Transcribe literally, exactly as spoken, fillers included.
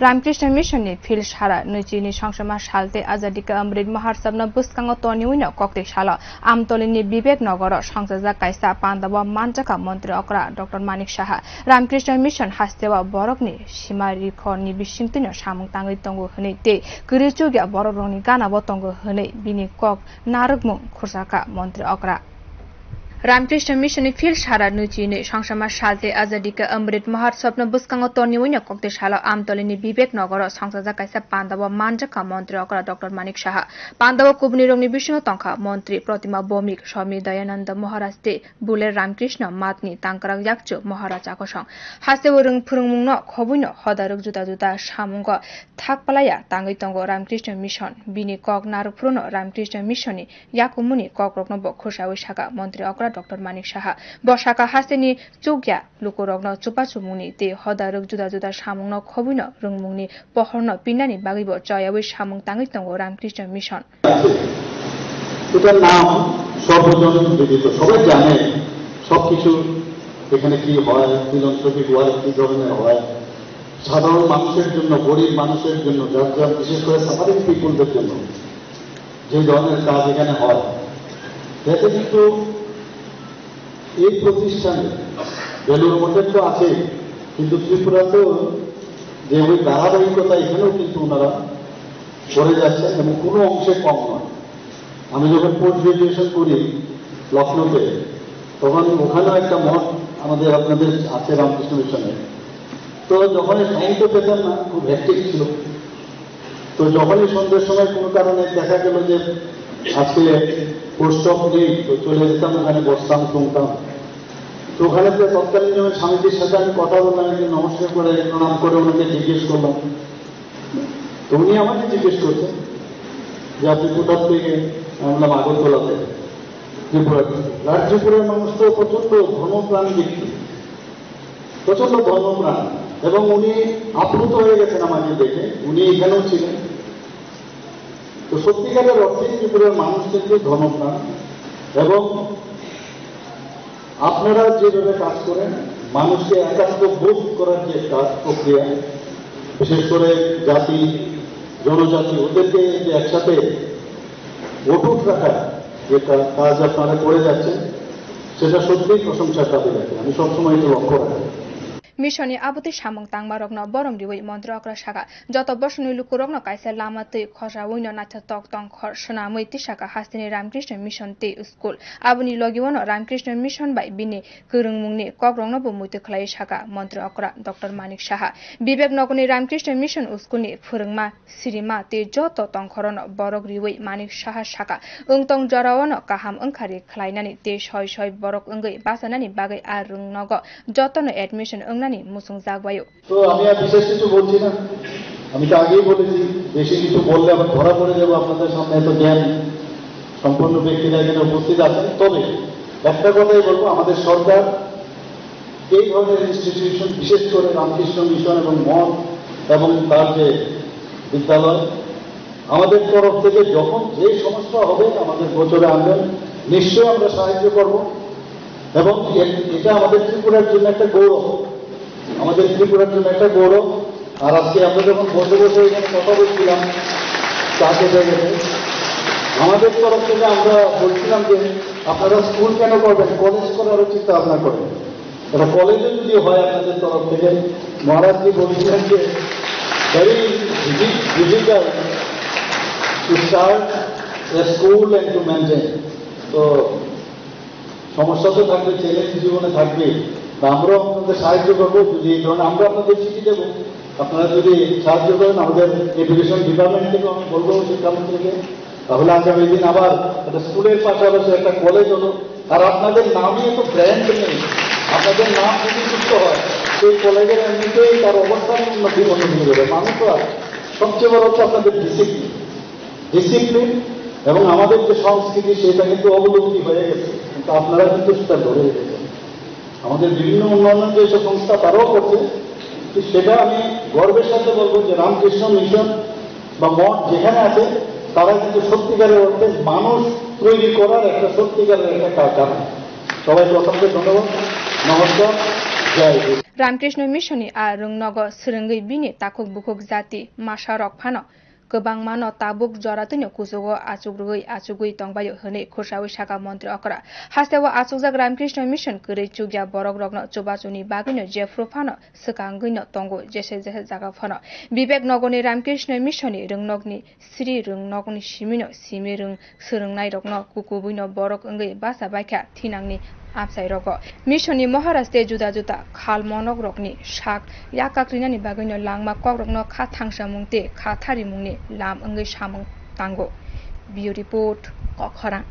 Ramakrishna Mission ni Phil Sara nwichi ni songchoma sal tei Azadi Ka Amrit Mahotsav no bwskango toniwi no kokti salo Amtoli ni Vivek Nagar o songchajak kaisa panda o manjakha Montri Okra Doctor Manik Saha. Ramakrishna Mission haste o borok ni sima rikho ni bisingtwi no samung tangwi tongo hwnwi tei kwrwi chukya borok rok ni gana o tongo hwnwi bini kok narwkmung khurjakha Montri Okra. Ramakrishna Mission ni Phil Sara nwichi ni songchoma sal tei Azadi Ka Amrit Mahotsav no bwskango toniwi no kokti salo Amtoli ni Vivek Nagar o songchajak kaisa panda o manjakha Montri Okra Doctor Manik Saha. Panda o kubuni rok ni bisingo tongkha Montri Protima Bhowmik, Swami Dayananda Maharaj tei Buler Ramakrishna Math ni tangkrak yakchu Maharaj Akosong. Haste o rwng phwrwngmung no khobwi no hoda rwk juda juda samung o thak palaya tangwi tongo Ramakrishna Mission. Bini kok narwk phuru no Ramakrishna Mission ni yakumuni kokrokno bo khursawi saka Montri Okra Doctor Manik Saha. Bo saka hasteni chukya lukurokno chupachumungni tei hoda rwk juda juda samungno khobwino rwngmungni pohorno pinnani bagwibo choyawi samung tangwi tongo Ramakrishna Mission. এটার নাম সর্বজন বিদিত, সবাই জানে, সবকিছু এখানে কি হয়, ফিলন্থ্রপিক ওয়ার্ক কি ধরনের হয়, সাধারণ মানুষের জন্য, গরিব মানুষের জন্য, যার যার, বিশেষ করে সাফারিং পিপলদের জন্য যে ধরনের কাজ এখানে হয়, যাতে কিন্তু এই প্রতিষ্ঠানে বেলুড় মঠে তো আছে, কিন্তু ত্রিপুরাতেও যে ওই ধারাবাহিকতা এখানেও কিন্তু ওনারা করে যাচ্ছেন এবং কোনো অংশে কম নয়। আমি যখন পোস্ট গ্রাজুয়েশন করি লখনৌতে, তখন ওখানেও একটা মঠ আমাদের, আপনাদের আছে রামকৃষ্ণ মিশনে। তো যখনই টাইম তো পেতাম না, খুব হেক্টিক ছিল। তো যখনই সন্ধ্যের সময় কোনো কারণে দেখা গেল যে আজকে পোস্ট অফ নেই, তো চলে যেতাম, ওখানে বসতাম, শুনতাম। তো ওখানে তো তৎকালীন যখন স্বামীজির সাথে আমি কথা বললাম, একটু নমস্কার করে, প্রণাম করে ওনাকে জিজ্ঞেস করলাম। তো উনি আমাকে জিজ্ঞেস করছেন যে, "আপনি কোথা থেকে?" আমি বললাম, "আগরতলা থেকে।" ত্রিপুরা থেকে। আর ত্রিপুরার মানুষ তো প্রচণ্ড ধর্মপ্রাণ ব্যক্তি, প্রচণ্ড ধর্মপ্রাণ, এবং উনি আপ্লুত হয়ে গেছেন আমাকে দেখে, উনি এখানেও ছিলেন। তো সত্যিকারের অর্থেই ত্রিপুরার মানুষ কিন্তু ধর্মপ্রাণ, এবং আপনারা যেভাবে কাজ করেন, মানুষকে একাত্ম বোধ করার যে কাজ, প্রক্রিয়া, বিশেষ করে জাতি, জনজাতি, ওদেরকে যে একসাথে অটুট রাখার যে কা-, কাজ আপনারা করে যাচ্ছেন, সেটা সত্যিই প্রশংসার দাবি রাখে। আমি সবসময় এটা লক্ষ্য রাখি। Mission ni abotwi samung tangmarokno borom riwi Montri Okra saka, joto bosongni lukurokno kaisa lama twi khosaui no naithotok tongkhor swnamwi tisaka hasteni Ramakrishna Mission tei school. Aboni logi uano Ramakrishna Mission bai bini kwrwngmungni kokrokno bo muitu khlaiwi saka Montri Okra Doctor Manik Saha. Vivek Nagarni Ramakrishna Mission school ni phwrwngma, sirima tei joto tongkhorono borok riwi Manik Saha saka, wngtong jorao no kaham wngkha ri khlainani tei soi soi borok wngwi bachanani bagwi a rwngnogo jotono admission wngnani muchungjak bai-o. তো আমি আর বিশেষ কিছু বলছি না, আমি তো আগেই বলেছি, বেশি কিছু বললে আবার ধরা পড়ে যাবো, আপনাদের সামনে এত জ্ঞান সম্পন্ন ব্যক্তিরা এখানে উপস্থিত আছেন। তবে একটা কথাই বলবো, আমাদের সরকার এই ধরনের ইনস্টিটিউশন, বিশেষ করে রামকৃষ্ণ মিশন এবং মঠ এবং তার যে বিদ্যালয়, আমাদের তরফ থেকে যখন যে সমস্যা হবে আমাদের গোচরে আনবেন, নিশ্চয়ই আমরা সাহায্য করব। এবং এ-, এটা আমাদের ত্রিপুরার জন্য একটা গৌরব, আমাদের ত্রিপুরার জন্য একটা গৌরব। আর আজকে আমরা যখন বসে বসে এখানে কথা বলছিলাম চা খেতে খেতে, আমাদের তরফ থেকে আমরা বলছিলাম যে আপনারা স্কুল কেন করবেন, কলেজ করারও চিন্তা ভাবনা করেন। একটা কলেজও যদি হয় আপনাদের তরফ থেকে, মহারাজজি বলছিলেন যে very diffi-, difficult to start a school and to maintain। তো সমস্যা তো থাকবে, চ্যালেঞ্জ জীবনে থাকবে। তা আমরাও আপনাদের সাহায্য করবো, যদি এই ধরনের, আমরা আপনাদের চিঠি দেবো, আপনারা যদি সাহায্য করেন, আমাদের এডুকেশন ডিপার্টমেন্ট থেকে আমি বলবো, শিক্ষামন্ত্রীকে, তাহলে আগামী দিন আবার একটা স্কুলের পাশাপাশি একটা কলেজ হলো। আর আপনাদের নামই তো ব্র্যান্ড নেই, আপনাদের নাম যদি সুস্থ হয়, সেই কলেজের এমনিতেই তার অবস্থান উন্নতি, উন্নতি হয়ে যাবে। মানুষ তো আর সবচেয়ে বড় হচ্ছে আপনাদের ডিসিপ্লিন, ডিসিপ্লিন এবং আমাদের যে সংস্কৃতি, সেটা কিন্তু অবলুপ্তি হয়ে গেছে, কিন্তু আপনারা কিন্তু সেটা ধরে রেখেছেন। আমাদের বিভিন্ন উন্নয়ন যেসব সংস্থা তারাও করছে, কিন্তু সেটা আমি গর্বের সাথে বলবো যে রামকৃষ্ণ মিশন বা মঠ যেখানে আছে, তারা কিন্তু সত্যিকারের অর্থে মানুষ তৈরি করার একটা সত্যিকারের একটা কারখানা। সবাইকে অসংখ্য ধন্যবাদ। নমস্কার। Ramkrishna Mission ni a rwngnogo swrwngwi bini takhuk bukhuk jati masa rok phano kwbangmano tabuk joratwino kuchugo achuk rwui achugwi tongbaio hwnwi khursaui saka montri okra. Hasteo achukjak Ramkrishna Mission kwrwi chukya borok rokno chubachuni bagwino jephru phano swkangwino tongo jese jese jaga phano. Bibek Nogorni Ramkrishna Mission ni rwngnokni Sri rwngnokni simino simi rwng swrwngnairokno kukubuino borok wngwi bacha baikha thinangni amchairogo. Mission ni Maharaj tei juda juda khal monokrokni sak yakak rinani bagwino langma kokrokno kha thangsamung tei kha tharimungni lam wngwi samung tango. Bureau Report, Kokhorang.